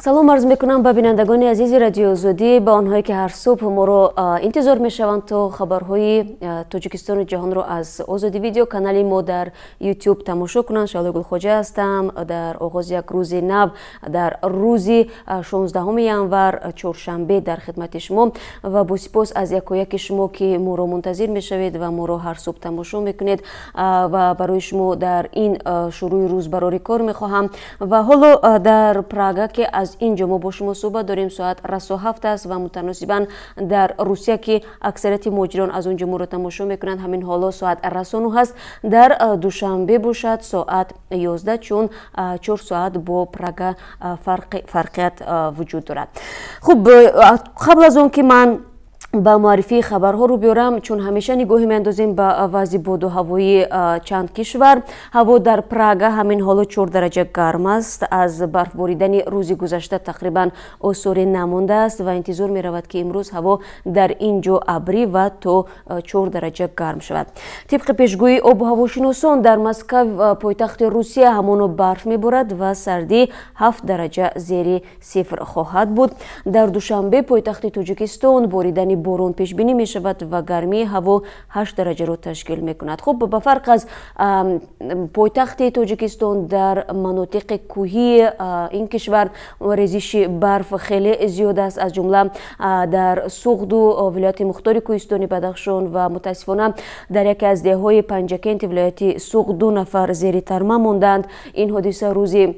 Салом арз мекунам ба бинандагони азизи Радиои Озодӣ, ба онҳое ки ҳар субҳ моро интизор мешаванд, то хабарҳои Тоҷикистону ҷаҳонро аз Озодӣ Видео, канали мо дар Ютуб, тамошо кунанд. Шаҳлои Гулхоҷа ҳастам. Дар оғози як рӯзи нав, дар рӯзи 16 январ, чоршанбе, дар хидмати шумо ва бо сипос аз якояки шумо, ки моро мунтазир мешавед ва моро ҳар субҳ тамошо мекунед, ва барои шумо дар ин шурӯи рӯз барори кор мехоҳам. Ва ҳоло дар Прага, ки аз ин ҷо мо бо шумо суҳбат дорем, соат расо 7 аст ва мутаносибан дар Русия, ки аксарияти муҳоҷирон аз он ҷо моро тамошо мекунанд, ҳамин ҳоло соат расо 9 аст. Дар Душанбе бошад соат 11, чун 4 соат бо Прага фарқият вуҷуд дорад. Хуб, қабл аз он ки ман ба муаррифии хабарҳо рӯ биёрам, чун ҳамеша нигоҳе меандозем ба вазъи боду ҳавои чанд кишвар. Ҳаво дар Прага ҳамин ҳоло 4 дараҷа гарм аст. Аз барф боридани рӯзи гузашта тақрибан осоре намондааст ва интизор меравад, ки имрӯз ҳаво дар ин ҷо абрӣ ва то 4 дараҷа гарм шавад. Тибқи пешгӯии обу ҳавошиносон, дар Москав, пойтахти Русия, ҳамоно барф меборад ва сардӣ 7 дараҷа зери сифр хоҳад буд. Дар Душанбе, пойтахти Тоҷикистон, боридани борон пешбинӣ мешавад ва гармии ҳаво 8 дараҷаро ташкил мекунад. Хуб, ба фарқ аз пойтахти Тоҷикистон, дар манотиқи кӯҳии ин кишвар резиши барф хеле зиёд аст, аз ҷумла дар Суғду вилояти мухтори кӯҳистони Бадахшон, ва мутаассифона дар яке аз деҳҳои Панҷакенти вилояти Суғд ду нафар зери тарма монданд. Ин ҳодиса рӯзи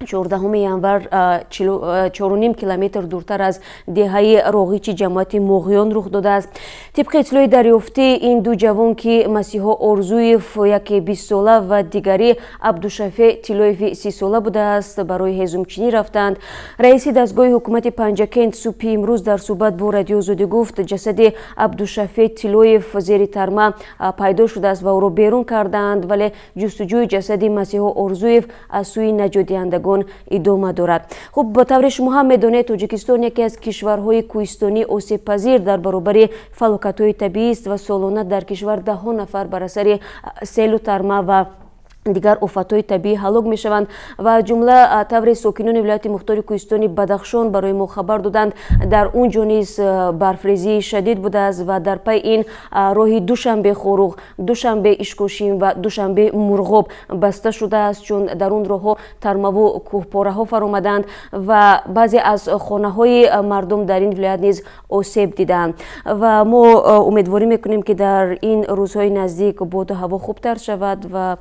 14 январ 4,5 километр дуртар аз деҳаи Роғичи ҷамоати Моғиён рух додааст. Тибқи иттилои дарёфтӣ, ин ду ҷавон, ки Масиҳо Орзуев, яке 20-сола ва дигари Абдушафе Тиллоеви 30-сола будааст, барои ҳезумчинӣ рафтанд. Раиси дастгоҳи ҳукумати Панҷакент субҳи имрӯз дар суҳбат бо Радиои Озодӣ гуфт, ҷасади Абдушафе Тиллоев зери тарма пайдо шудааст ва ӯро берун кардаанд, вале ҷустуҷӯи ҷасади Масиҳо Орзуев аз сӯи наҷотдиҳандагон идома дорад. Хуб, ба тавре шумо ҳам медонед, Тоҷикистон яке аз кишварҳои кӯҳистонии осебпазир дар баробари фалокатҳои табиист ва солона дар кишвар даҳҳо нафар бар асари селу тарма ва дигар офатҳои табиӣ ҳалок мешаванд. Ва аз ҷумла, тавре сокинони вилояти мухтори кӯҳистони Бадахшон барои мо хабар доданд, дар он ҷо низ барфрезии шадид будааст ва дар пай ин роҳи Душанбе Хоруғ, Душанбе Ишкошим ва Душанбе Мурғоб баста шудааст, чун дар он роҳҳо тармаву кӯҳпораҳо фаромаданд ва баъзе аз хонаҳои мардум дар ин вилоят низ осеб дидаанд. Ва мо умедворӣ мекунем, ки дар ин рӯзҳои наздик боду ҳаво хубтар шавад ва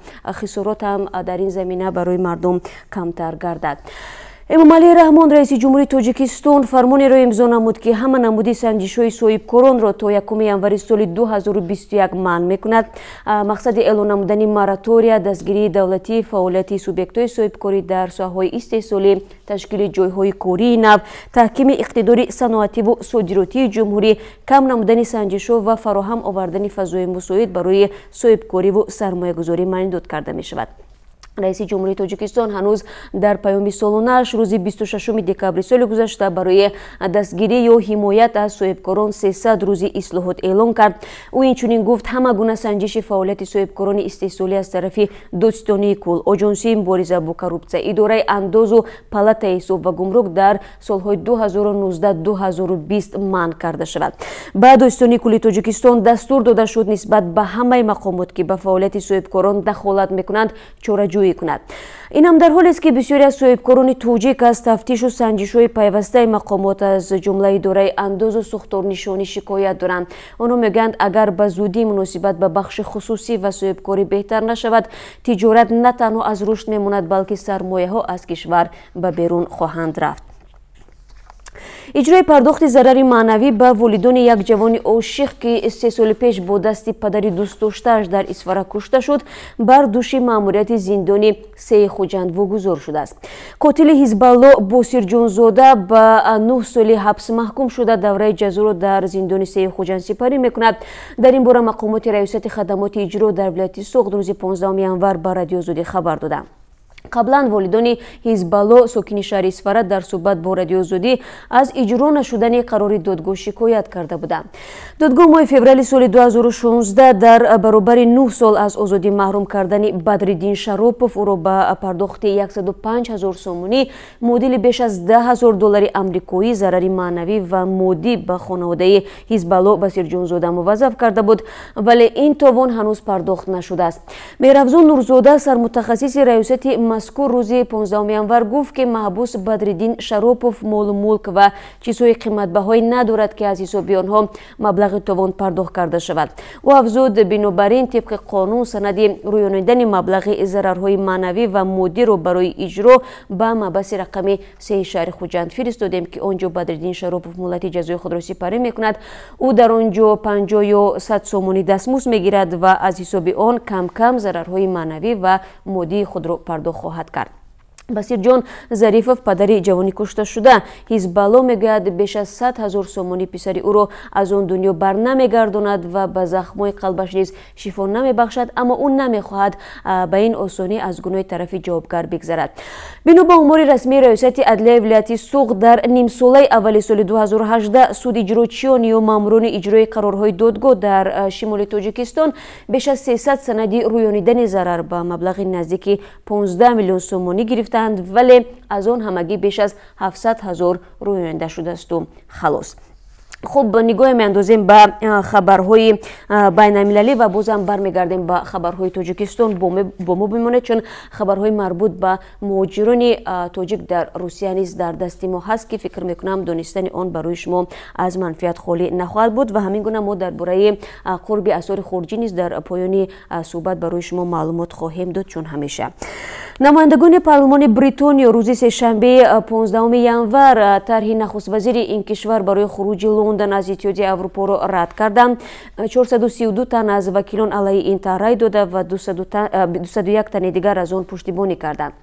хисорот ҳам дар ин замина барои мардум камтар гардад. Эмомалӣ Раҳмон, раиси ҷумҳурии Тоҷикистон, фармонеро имзо намуд, ки ҳама намуди санҷишҳои соҳибкоронро то 1 январи соли 2021 манъ мекунад. Мақсади эълон намудани моратория дастгирии давлатии фаъолияти субъектҳои соҳибкорӣ дар соҳаҳои истеҳсолӣ, ташкили ҷойҳои кории нав, таҳкими иқтидори саноативу содиротии ҷумҳурӣ, кам намудани санҷишҳо ва фароҳам овардани фазои мусоид барои соҳибкориву сармоягузорӣ маънидод карда мешавад. Раиси ҷумҳурии Тоҷикистон ҳанӯз дар паёми солонааш рӯзи 26 декабри соли гузашта барои дастгирӣ ё ҳимоят аз соҳибкорон 300 рӯзи ислоҳот эълон кард. Ӯ инчунин гуфт, ҳама гуна санҷиши фаъолияти соҳибкорони истеҳсолӣ аз тарафи Додситонии кулл, Оҷонсии мубориза бо коррупсия, Идораи андозу Палатаи ҳисоб ва гумрук дар солҳои 2019-2020 манъ карда шавад. Ба Додситонии кулли Тоҷикистон дастур дода шуд, нисбат ба ҳамаи мақомот, ки ба фаъолияти соҳибкорон дахолат мекунанд, чораҷӯӣ кунад. Инам дар ҳолест, ки бисёре аз соҳибкорони тоҷик аз тафтишу санҷишҳои пайвастаи мақомот, аз ҷумла Идораи андозу сухторнишонӣ, шикоят доранд. Онҳо мегӯянд, агар ба зудӣ муносибат ба бахши хусусӣ ва соҳибкорӣ беҳтар нашавад, тиҷорат на танҳо аз рушд мемонад, балки сармояҳо аз кишвар ба берун хоҳанд рафт. Иҷрои пардохти зарари маънавӣ ба волидони як ҷавони ошиқ, ки 3 соли пеш бо дасти падари дӯстдоштааш дар Исфара кушта шуд, бар дӯши маъмурияти зиндони сеи Хуҷанд вогузор шудааст. Қотили Ҳизбалло Босирҷонзода ба 9 соли ҳабс маҳкум шуда, давраи ҷазоро дар зиндони сеи Хуҷанд сипарӣ мекунад. Дар ин бора мақомоти Раёсати хадамоти иҷро дар вилояти Суғд рӯзи 15 январ ба Радиои Озодӣ хабар доданд. Қаблан волидони Ҳизбалло сокини шаҳри Исфара дар суҳбат бо Радиои Озодӣ аз иҷро нашудани қарори додгоҳ шикоят карда буданд. Додгоҳ моҳи феврали соли 2016 дар баробари 9 сол аз озодӣ маҳрум кардани Бадриддин Шаропов ӯро ба пардохти 105 ҳазор сомонӣ, муодили беш аз 10 ҳазор доллари амрикоӣ, зарари маънавӣ ва моддӣ ба хонаводаи Ҳизбалло Басирҷонзода муваззаф карда буд, вале ин товон ҳанӯз пардохт нашудааст. Меҳрафзун Нурзода, сармутахассиси раёсати мазкур, рӯзи 15 январ гуфт, ки маҳбус Бадриддин Шаропов молу мулк ва чизҳои қиматбаҳое надорад, ки аз ҳисоби онҳо маблағи товон пардохт карда шавад. Ӯ афзуд, бинобар ин тибқи қонун санади рӯёнидани маблағи зарарҳои маънавӣ ва моддиро барои иҷро ба маҳбаси рақами 3 шаҳри Хуҷанд фиристодем, ки он ҷо Бадриддин Шаропов муҳлати ҷазои худро сипарӣ мекунад. Ӯ дар он ҷо 50 ё 100 сомонӣ дастмузд мегирад ва аз ҳисоби он кам-кам зарарҳои маънавӣ ва моддии худро пардохт хоҳад кард. Басирҷон Зарифов, падари ҷавони кушташуда Ҳизбалло, мегӯяд, беш аз 100 ҳазор сомонӣ писари ӯро аз он дунё бар намегардонад ва ба захмҳои қалбаш низ шифо намебахшад, аммо ӯ намехоҳад ба ин осонӣ аз гуноҳи тарафи ҷавобгар бигзарад. Бино ба омори расмии раёсати адлияи вилояти Суғд, дар нимсолаи аввали соли 2018 судиҷрочиён ё маъмурони иҷрои қарорҳои додгоҳ дар шимоли Тоҷикистон беш аз 300 санади рӯёнидани зарар ба маблағи наздики 15 миллион сомонӣ гирифтаанд, вале аз он ҳамагӣ беш аз 700 ҳазор рӯёнида шудаасту халос. Хуб, нигоҳе меандозем ба хабарҳои байналмилалӣ ва бозам бармегардем ба хабарҳои Тоҷикистон. Бо мо бимонед, чун хабарҳои марбут ба муҳоҷирони тоҷик дар Русия низ дар дасти мо ҳаст, ки фикр мекунам донистани он барои шумо аз манфиат холӣ нахоҳад буд. Ва ҳамин гуна мо дар бораи қурби асъори хориҷӣ низ дар поёни суҳбат барои шумо маълумот хоҳем дод, чун ҳамеша. Намояндагони парлумони Бритониё рӯзи сешанбе 15 январ тарҳи нахуствазири ин кишвар барои хуруҷи Лондон аз Иттиҳодияи Аврупоро рад карданд. 432 тан аз вакилон алайҳи ин тарҳ рай дода ва 201 тани дигар аз он пуштибонӣ карданд.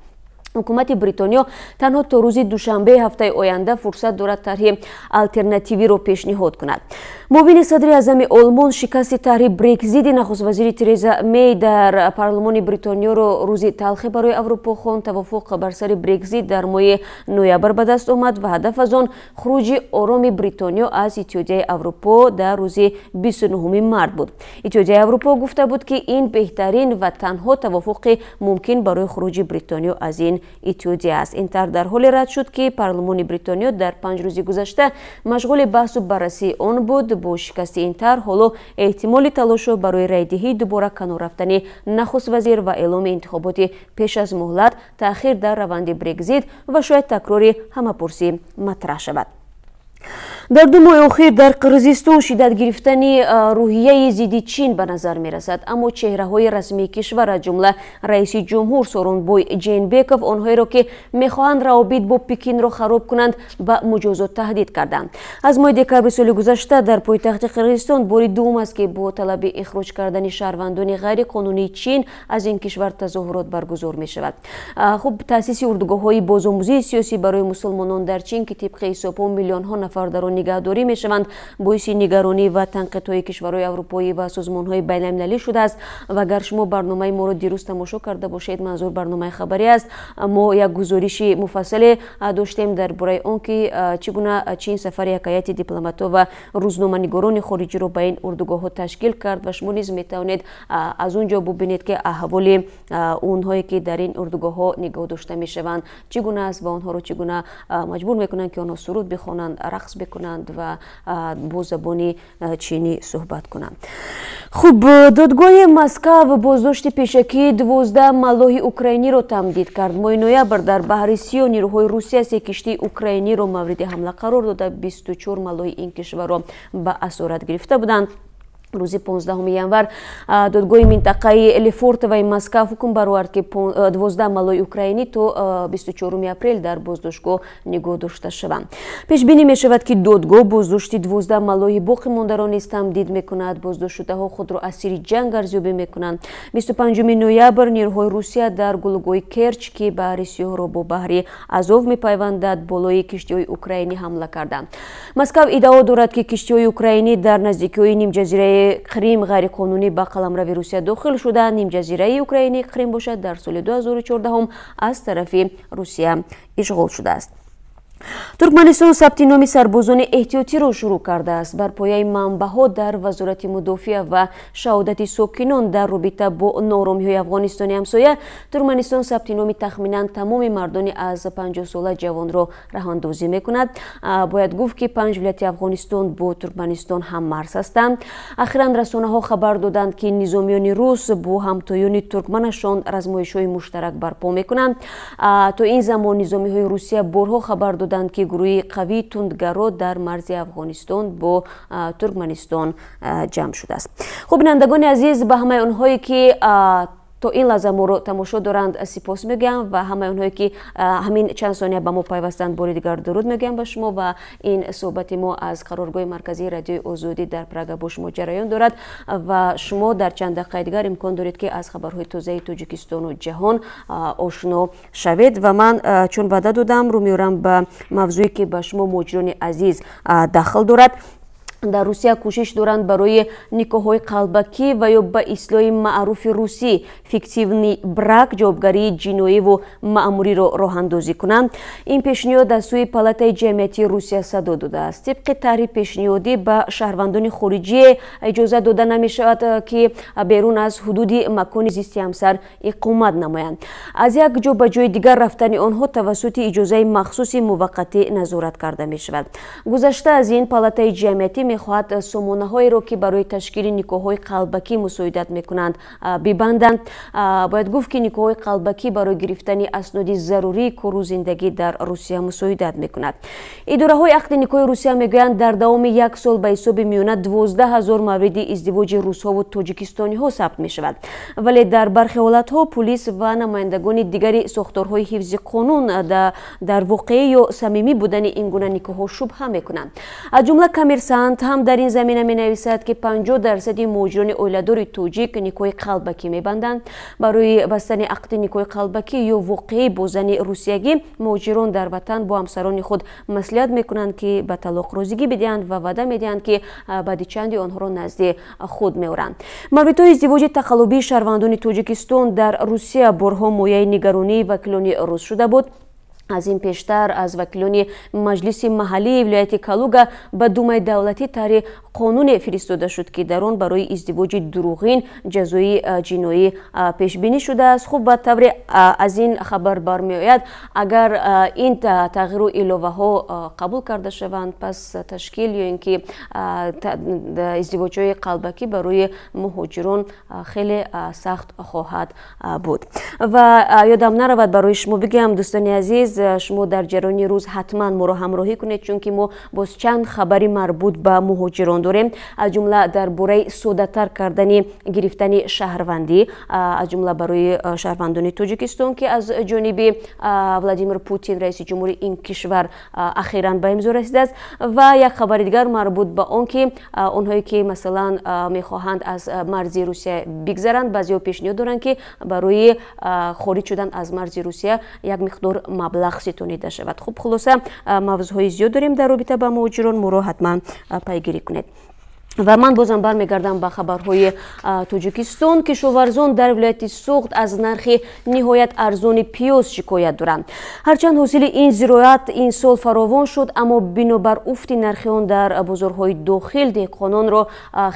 Ҳукумати Бритониё танҳо то рӯзи душанбеи ҳафтаи оянда фурсат дорад тарҳи алтернативиро пешниҳод кунад. Муовини садри аъзами Олмон шикасти тарҳи брекзити нахуствазири Тереза Мей дар парлумони Бритониёро рӯзи талхе барои Аврупо хонд. Тавофуқ бар сари брекзит дар моҳи ноябр ба даст омад ва ҳадаф аз он хуруҷи ороми Бритониё аз Иттиҳодияи Аврупо дар рӯзи 29 март буд. Иттиҳодияи Аврупо гуфта буд, ки ин беҳтарин ва танҳо тавофуқи мумкин барои хуруҷи Бритониё аз ин иттиҳодия аст. Ин тарҳ дар ҳоле рад шуд, ки парлумони Бритониё дар 5 рӯзи гузашта машғули баҳсу баррасии он буд. Бо шикасти ин тарҳ ҳоло эҳтимоли талошҳо барои райдиҳии дубора канор рафтани нахуствазир ва эъломи интихоботи пеш аз муҳлат, таъхир дар раванди брекзит ва шояд такрори ҳамапурсӣ матраҳ шавад. Дар 2 моҳи охир дар Қирғизистон шиддат гирифтани рӯҳияи зидди Чин ба назар мерасад, аммо чеҳраҳои расмии кишвар, аз ҷумла раиси ҷумҳур Сооронбой Жээнбеков, онҳоеро, ки мехоҳанд равобит бо Пекинро хароб кунанд, ба муҷозот таҳдид карданд. Аз моҳи декабри соли гузашта дар пойтахти Қирғизистон бори дуввум аст, ки бо талаби ихроҷ кардани шаҳрвандони ғайриқонунии Чин аз ин кишвар тазоҳурот баргузор мешавад. Хуб, таъсиси урдугоҳҳои бозомӯзии сиёсӣ барои мусулмонон дар Чин, ки тибқи ҳисобҳо миллионҳо нафар дар он нигаҳдорӣ мешаванд, боиси нигаронӣ ва танқидҳои кишварҳои аврупоӣ ва созмонҳои байналмилалӣ шудааст. Ва агар шумо барномаи моро дирӯз тамошо карда бошед, манзур барномаи хабарӣ аст, мо як гузориши муфассале доштем дар бораи он, ки чӣ гуна Чин сафари як ҳайати дипломатҳо ва рӯзноманигорони хориҷиро ба ин урдугоҳҳо ташкил кард ва шумо низ метавонед аз он ҷо бубинед, ки аҳволи онҳое, ки дар ин урдугоҳҳо нигоҳ дошта мешаванд, чӣ гуна аст ва онҳоро чӣ гуна маҷбур мекунанд, ки онҳо суруд бихонанд, рақс бикунанд ва бо забони чинӣ суҳбат кунанд. Хуб, додгоҳи Москав боздошти пешакии 12 маллоҳи украиниро тамдид кард. Моҳи ноябр дар баҳри Сиё нирӯҳои Русия се киштии украиниро мавриди ҳамла қарор дода, 24 маллоҳи ин кишварро ба асорат гирифта буданд. Рӯзи 15 январ додгоҳи минтақаи Лефортоваи Москав ҳукм баровард, ки 12 маллоҳи украинӣ то 24 апрел дар боздоштгоҳ нигоҳ дошта шаванд. Пешбинӣ мешавад, ки додгоҳ боздошти 12 маллоҳи боқӣ мондаро низ тамдид мекунад. Боздоштшудаҳо худро асири ҷанг арзёбӣ мекунанд. 25 ноябр нирӯҳои Русия дар гулӯгоҳи Керч, ки баҳри Сиёҳро бо баҳри Азов мепайвандад, болои киштиҳои украинӣ ҳамла карданд. Москав иддао дорад, ки киштиҳои украинӣ дар наздикиҳои нимҷазираи нимҷазираи Қрим ғайриқонунӣ ба қаламрави Русия дохил шуда. Нимҷазираи Украини Қрим бошад, дар соли 2014 аз тарафи Русия ишғол шудааст. Туркманистон сабти номи сарбозони эҳтиётиро шурӯъ кардааст. Бар пояи манбаъҳо дар Вазорати мудофиа ва шаҳодати сокинон дар робита бо нооромиҳои Афғонистони ҳамсоя, Туркманистон сабти номи тахминан тамоми мардони аз 50 сола ҷавонро раҳандозӣ мекунад. Бояд гуфт, ки 5 вилояти Афғонистон бо Туркманистон ҳаммарз ҳастанд. Ахиран расонаҳо хабар доданд, ки низомиёни рус бо ҳамтоёни туркманашон размоишҳои муштарак барпо мекунанд. То ин замон низомиҳои Русия борҳо хабар доданд, ки гурӯҳи қавии тундгаро дар марзи Афғонистон бо Туркманистон ҷамъ шудааст. Хуб, бинандагони азиз, ба ҳамаи онҳое, ки то ин лаҳза моро тамошо доранд, сипос мегӯям ва ҳамаи онҳое, ки ҳамин чанд сония ба мо пайвастанд, бори дигар дуруд мегӯям ба шумо. Ва ин суҳбати мо аз қароргоҳи марказии Радиои Озодӣ дар Прага бо шумо ҷараён дорад ва шумо дар чанд дақиқаи дигар имкон доред, ки аз хабарҳои тозаи Тоҷикистону ҷаҳон ошно шавед. Ва ман, чун ваъда додам, рӯ меорам ба мавзӯе, ки ба шумо, муҳоҷирони азиз, дахл дорад. Дар Русия кӯшиш доранд барои никоҳҳои қалбакӣ ва ё ба истилоҳи маъруфи русӣ фиктивный брак ҷавобгарии ҷиноиву маъмуриро роҳандозӣ кунанд. Ин пешниҳод аз сӯи Палатаи ҷамъиятии Русия садо додааст. Тибқи тарҳи пешниҳодӣ, ба шаҳрвандони хориҷие иҷоза дода намешавад, ки берун аз ҳудуди макони зисти ҳамсар иқомат намоянд. Аз як ҷо ба ҷои дигар рафтани онҳо тавассути иҷозаи махсуси муваққатӣ назорат карда мешавад. Гузашта аз ин, Палатаи ҷамъиятӣ мехоҳад сомонаҳоеро, ки барои ташкили никоҳҳои қалбакӣ мусоидат мекунанд, бибанданд. Бояд гуфт, ки никоҳҳои қалбакӣ барои гирифтани асноди зарурии кору зиндагӣ дар Русия мусоидат мекунад. Идораҳои ақди никоҳи Русия мегӯянд, дар давоми як сол ба ҳисоби миёна 12 000 мавриди издивоҷи русҳову тоҷикистониҳо сабт мешавад. Вале дар бархе ҳолатҳо пулис ва намояндагони дигари сохторҳои ҳифзи қонун дар воқеӣ ё самимӣ будани ин гуна никоҳҳо шубҳа мекунанд. Аз ҷумла Коммерсант ҳам дар ин замина менависад, ки 50% муҳоҷирони оиладори тоҷик никоҳи қалбакӣ мебанданд. Барои бастани ақди никоҳи қалбакӣ ё воқеӣ бо зани русиягӣ муҳоҷирон дар ватан бо ҳамсарони худ маслиҳат мекунанд, ки ба талоқ розигӣ бидиҳанд ва ваъда медиҳанд, ки баъди чанде онҳоро назди худ меоранд. Мавридҳои издивоҷи тақаллубии шаҳрвандони Тоҷикистон дар Русия борҳо мояи нигаронии вакилони рус шуда буд. Аз ин пештар аз вакилони маҷлиси маҳаллии вилояти Калуга ба Думаи давлатӣ тарҳи қонуне фиристода шуд, ки дар он барои издивоҷи дурӯғин ҷазои ҷиноӣ пешбинӣ шудааст. Хуб, ба тавре аз ин хабар бармеояд, агар ин тағйиру иловаҳо қабул карда шаванд, пас ташкил ё ин ки издивоҷҳои қалбакӣ барои муҳоҷирон хеле сахт хоҳад буд. Ва ёдам наравад барои шумо бигӯям, дӯстони азиз, шумо дар ҷараёни рӯз ҳатман моро ҳамроҳӣ кунед, чунки мо боз чанд хабари марбут ба муҳоҷирон дорем, аз ҷумла дар бораи соддатар кардани гирифтани шаҳрвандӣ, аз ҷумла барои шаҳрвандони Тоҷикистон, ки аз ҷониби Владимир Путин, раиси ҷумҳури ин кишвар, ахиран ба имзо расидааст, ва як хабари дигар марбут ба он, ки онҳое, ки масалан мехоҳанд аз марзи Русия бигзаранд, баъзеҳо пешниҳод доранд, ки барои хориҷ шудан аз марзи Русия як миқдор маблағ ситонида шавад. Хуб, хулоса, мавзӯъҳои зиёд дорем дар робита ба муҳоҷирон, моро ҳатман пайгирӣ кунед. Ва ман бозам бармегардам ба хабарҳои Тоҷикистон. Кишоварзон дар вилояти Суғд аз нархи ниҳоят арзони пиёз шикоят доранд. Ҳарчанд ҳосили ин зироат ин сол фаровон шуд, аммо бинобар уфти нархи он дар бозорҳои дохил деҳқононро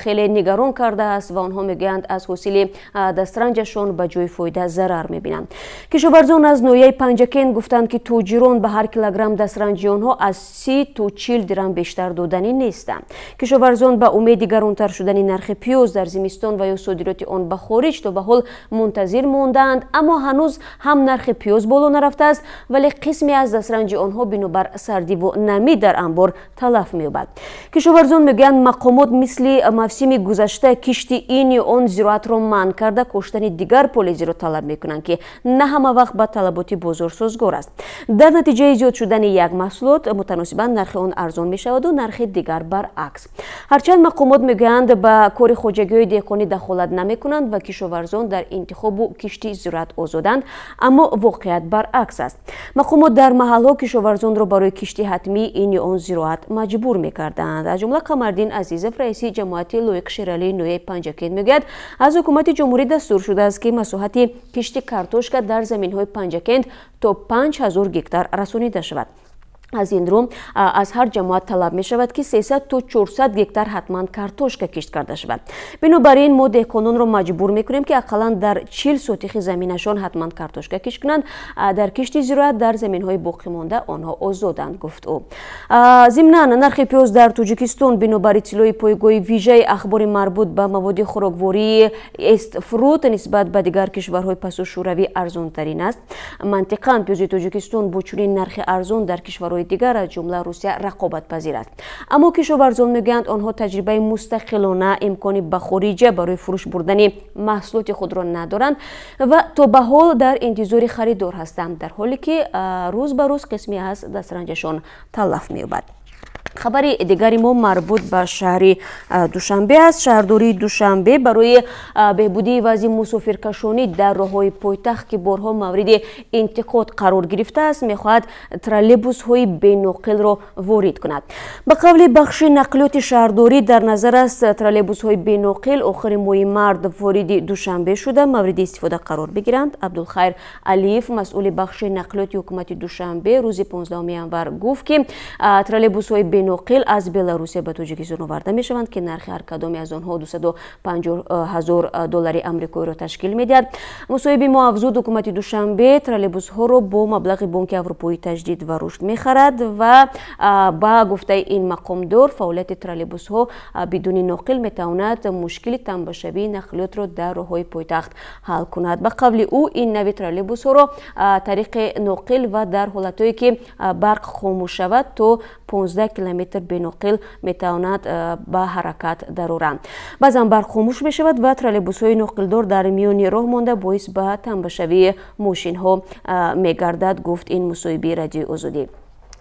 хеле нигарон кардааст ва онҳо мегӯянд, аз ҳосили дастранҷашон ба ҷои фоида зарар мебинанд. Кишоварзон аз ноҳияи Панҷакент гуфтанд, ки тоҷирон ба ҳар килограмм дастранҷи онҳо аз 30 то 40 дирам бештар доданӣ нестанд. Кишоварзон ба умеди гаронтар шудани нархи пиёз дар зимистон ва ё содироти он ба хориҷ то ба ҳол мунтазир мондаанд, аммо ҳанӯз ҳам нархи пиёз боло нарафтааст, вале қисме аз дастранҷи онҳо бинобар сардиву намӣ дар анбор талаф меёбад. Кишоварзон мегӯянд, мақомот мисли мавсими гузашта кишти ин ё он зироатро манъ карда, коштани дигар полезиро талаб мекунанд, ки на ҳама вақт ба талаботи бозор созгор аст. Дар натиҷаи зиёд шудани як маҳсулот мутаносибан нархи он арзон мешаваду нархи дигар баръакс. Ҳарчанд Мақомот мегӯянд, ба кори хоҷагиҳои деҳқонӣ дахолат намекунанд ва кишоварзон дар интихобу кишти зироат озоданд, аммо воқеият баръакс аст. Мақомот дар маҳалҳо кишоварзонро барои кишти ҳатмии ин ё он зироат маҷбур мекарданд. Аз ҷумла Қамардин Азизов, раиси ҷамоати Лоиқ Шералии ноҳияи Панҷакент, мегӯяд, аз ҳукумати ҷумҳурӣ дастур шудааст, ки масоҳати кишти картошка дар заминҳои Панҷакент то 5000 гектар расонида шавад. Аз ин рӯ аз ҳар ҷамоат талаб мешавад, ки 300 то 400 гектар ҳатман картошка кишт карда шавад. Бинобар ин мо деҳқононро маҷбур мекунем, ки ақаллан дар 40 сотихи заминашон ҳатман картошка кишт кунанд. Дар кишти зироат дар заминҳои боқимонда онҳо озоданд, гуфт ӯ. Зимнан, нархи пиёз дар Тоҷикистон бинобар иттилои пойгоҳи вижаи ахбори марбут ба маводи хӯроквории Эстфрут нисбат ба дигар кишварҳои пасу шӯравӣ арзонтарин аст. Мантиқан, пиёзи Тоҷикистон бо чунин нархи арзон дар кишварҳои дигар, аз ҷумла Русия, рақобатпазир аст. Аммо кишоварзон мегӯянд, онҳо таҷрибаи мустақилона, имкони ба хориҷа барои фурӯш бурдани маҳсулоти худро надоранд ва то ба ҳол дар интизори харидор ҳастанд, дар ҳоле ки рӯз ба рӯз қисме аз дастранҷашон талаф меёбад. Хабари дигари мо марбут ба шаҳри Душанбе аст. Шаҳрдории Душанбе барои беҳбудии вазъи мусофиркашонӣ дар роҳҳои пойтахт, ки борҳо мавриди интиқод қарор гирифтааст, мехоҳад троллейбусҳои беноқилро ворид кунад. Ба қавли бахши нақлиёти шаҳрдорӣ, дар назар аст троллейбусҳои беноқил охири моҳи март вориди Душанбе шуда, мавриди истифода қарор бигиранд. Абдулхайр Алиев, масъули бахши нақлиёти ҳукумати Душанбе, рӯзи 15 январ гуфт, ки троллейбусҳои беноқил аз Беларусия ба Тоҷикистон оварда мешаванд, ки нархи ҳар кадоме аз онҳо 250 ҳазор доллари амрикоиро ташкил медиҳад. Мусоҳиби мо афзуд, ҳукумати Душанбе троллейбусҳоро бо маблағи Бонки Аврупоии таҷдид ва рушд мехарад ва ба гуфтаи ин мақомдор, фаъолияти троллейбусҳо бидуни ноқил метавонад мушкили тамбашавии нақлиётро дар роҳҳои пойтахт ҳал кунад. Ба қавли ӯ, ин нави троллейбусҳоро тариқи ноқил ва дар ҳолатҳое ки барқ хомӯш шавад, то 15 километр беноқил метавонад ба ҳаракат дароранд. Баъзан барқ хомӯш мешавад ва троллейбусҳои ноқилдор дар миёни роҳ монда, боис ба тамбашавии мошинҳо мегардад, гуфт ин мусоҳиби Радиои Озодӣ.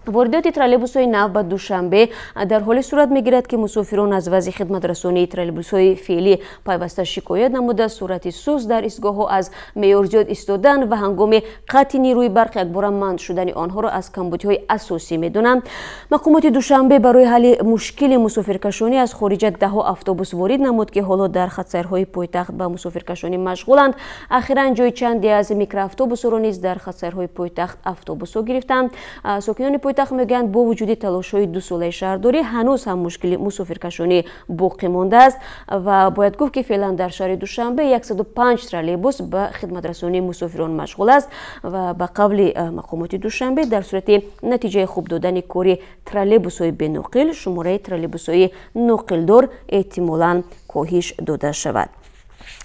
Воридоти троллейбусҳои нав ба Душанбе дар ҳоле сурат мегирад, ки мусофирон аз вазъи хидматрасонии троллейбусҳои феълӣ пайваста шикоят намуда, суръати суст дар истгоҳҳо, аз меъёр зиёд истодан ва ҳангоми қатъи нерӯи барқ якбора манд шудани онҳоро аз камбудиҳои асосӣ медонанд. Мақомоти Душанбе барои ҳалли мушкили мусофиркашонӣ аз хориҷа даҳҳо автобус ворид намуд, ки ҳоло дар хатсайрҳои пойтахт ба мусофиркашонӣ машғуланд. Ахиран ҷои чанде аз микроавтобусҳоро низ дар хатсайрҳои пойтахт автобусҳо гирифтанд. Сокинони пойтахт мегӯянд, бо вуҷуди талошҳои дусолаи шаҳрдорӣ ҳанӯз ҳам мушкили мусофиркашонӣ боқӣ мондааст ва бояд гуфт, ки феълан дар шаҳри Душанбе 105 троллейбус ба хидматрасонии мусофирон машғул аст ва ба қавли мақомоти Душанбе, дар сурати натиҷаи хуб додани кори троллейбусҳои беноқил, шумораи троллейбусҳои ноқилдор эҳтимолан коҳиш дода шавад.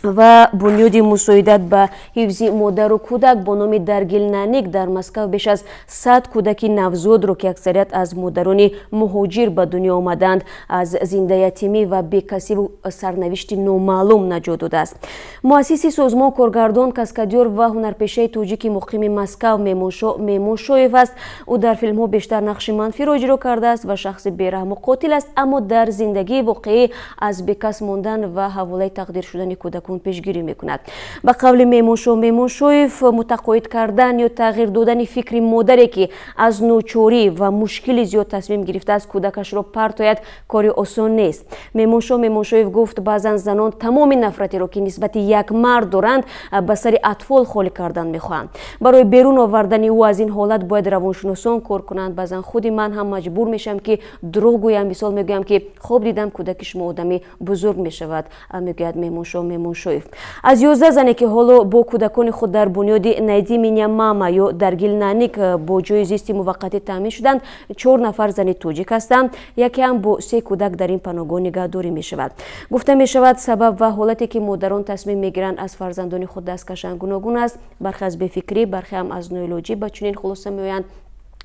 Ва бунёди мусоидат ба ҳифзи модару кӯдак бо номи Даргилнаник дар Москав беш аз 100 кӯдаки навзодро, ки аксарият аз модарони муҳоҷир ба дунё омаданд, аз зиндаятимӣ ва бекасиву сарнавишти номаълум наҷот додааст. Муассиси созмон коргардон, каскадёр ва ҳунарпешаи тоҷики муқими Москав Мемоншо Мемоншоев аст. Ӯ дар филмҳо бештар нақши манфиро иҷро кардааст ва шахси бераҳму қотил аст, аммо дар зиндагии воқеӣ аз бекас мондан ва ҳаволаи тақдир шудани кӯдакон пешгирӣ мекунад. Ба қавли Мемоншо Мемоншоев, мутақоид кардан ё тағйир додани фикри модаре, ки аз ночорӣ ва мушкили зиёд тасмим гирифтааст кӯдакашро партояд, кори осон нест. Мемоншо Мемоншоев гуфт, баъзан занон тамоми нафратеро, ки нисбати як мард доранд, ба сари атфол холӣ кардан мехоҳанд. Барои берун овардани ӯ аз ин ҳолат бояд равоншиносон кор кунанд. Баъзан худи ман ҳам маҷбур мешавам, ки дурӯғ гӯям. Мисол, мегӯям, ки хоб дидам кӯдаки шумо одами бузург мешавад, мегӯяд Мемоншо Мемоншоев. Аз 11 зане, ки ҳоло бо кӯдакони худ дар бунёди «Найди меня, мама» ё Даргилнаник бо ҷои зисти муваққатӣ таъмин шуданд, чор нафар зани тоҷик ҳастанд. Яке ҳам бо се кӯдак дар ин паноҳгоҳ нигаҳдорӣ мешавад. Гуфта мешавад, сабаб ва ҳолате, ки модарон тасмим мегиранд аз фарзандони худ даст кашанд, гуногун аст. Бархе аз бефикрӣ, бархе ҳам аз ноилоҷӣ ба чунин хулоса меоянд.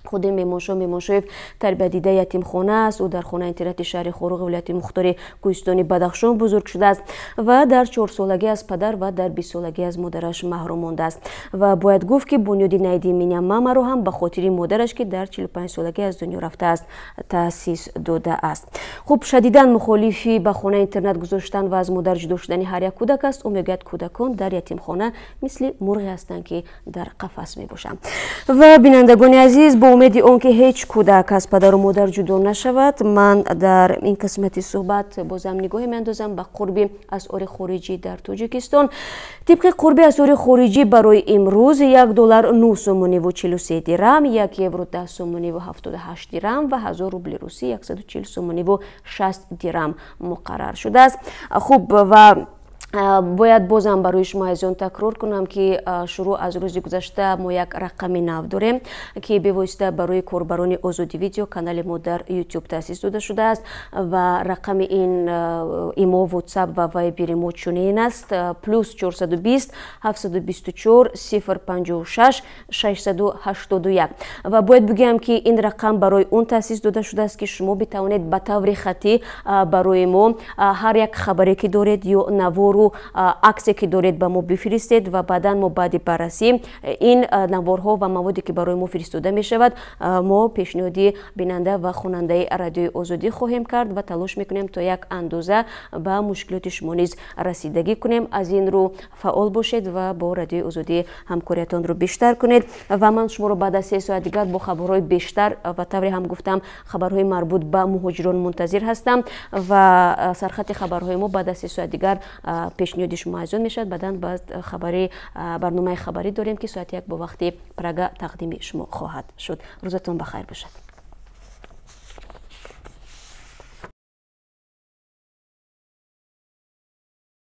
Худи Мемоншо Мемоншоев тарбиятдидаи ятимхона аст. Ӯ дар хонаи интернати шаҳри Хоруғи вилояти мухтори Кӯҳистони Бадахшон бузург шудааст ва дар 4-солагӣ аз падар ва дар 20-солагӣ аз модараш маҳрум мондааст. Ва бояд гуфт, ки бунёди Найди меня мамаро ҳам ба хотири модараш, ки дар 45-солагӣ аз дунё рафтааст, таъсис додааст. Хуб, шадидан мухолифи ба хонаи интернат гузоштан ва аз модар ҷудо шудани ҳар як кӯдак аст. Ӯ мегӯяд, кӯдакон дар ятимхона мисли мурғе ҳастанд, ки дар қафас мебошанд. Ва бинандагони азиз, бо умеди он ки ҳеҷ кӯдак аз падару модар ҷудо нашавад, ман дар ин қисмати суҳбат бозам нигоҳе меандозам ба қурби асъори хориҷӣ дар Тоҷикистон. Тибқи қурби асъори хориҷӣ барои имрӯз 1 доллар 9 сомониву 43 дирам, 1 евро 10 сомониву 78 дирам ва 1000 рубли русӣ 140 сомониву 60 дирам муқаррар шудааст. Хуб, ва бояд бозам барои шумо азизон такрор кунам, ки шурӯъ аз рӯзи гузашта мо як рақами нав дорем, ки бевосита барои корбарони Озоди Видео, канали мо дар YouTube, таъсис дода шудааст. Ва рақами ин имо, WhatsApp ва Вайбери мо чунин аст: плюс 420 724 056 681. Ва бояд бигӯям, ки ин рақам барои он таъсис дода шудааст, ки шумо битавонед ба таври хаттӣ барои мо ҳар як хабаре ки доред ё навору аксе ки доред ба мо бифиристед ва баъдан мо баъди баррасӣ ин наворҳо ва маводе ки барои мо фиристода мешавад, мо пешниҳоди бинанда ва хонандаи Радиои Озодӣ хоҳем кард ва талош мекунем, то як андоза ба мушкилоти шумо низ расидагӣ кунем. Аз ин рӯ фаъол бошед ва бо Радиои Озодӣ ҳамкориятонро бештар кунед. Ва ман шуморо баъд аз 3 соат дигар бо хабарҳои бештар ва тавре ҳам гуфтам, хабарҳои марбут ба муҳоҷирон мунтазир ҳастам. Ва сархати хабарҳои мо баъд аз 3 соат дигар пешниҳоди шумо азизон мешавад. Баъдан баъд хабари барномаи хабарӣ дорем, ки соати 1 бо вақти Прага тақдими шумо хоҳад шуд. Рӯзатон ба хайр бошад.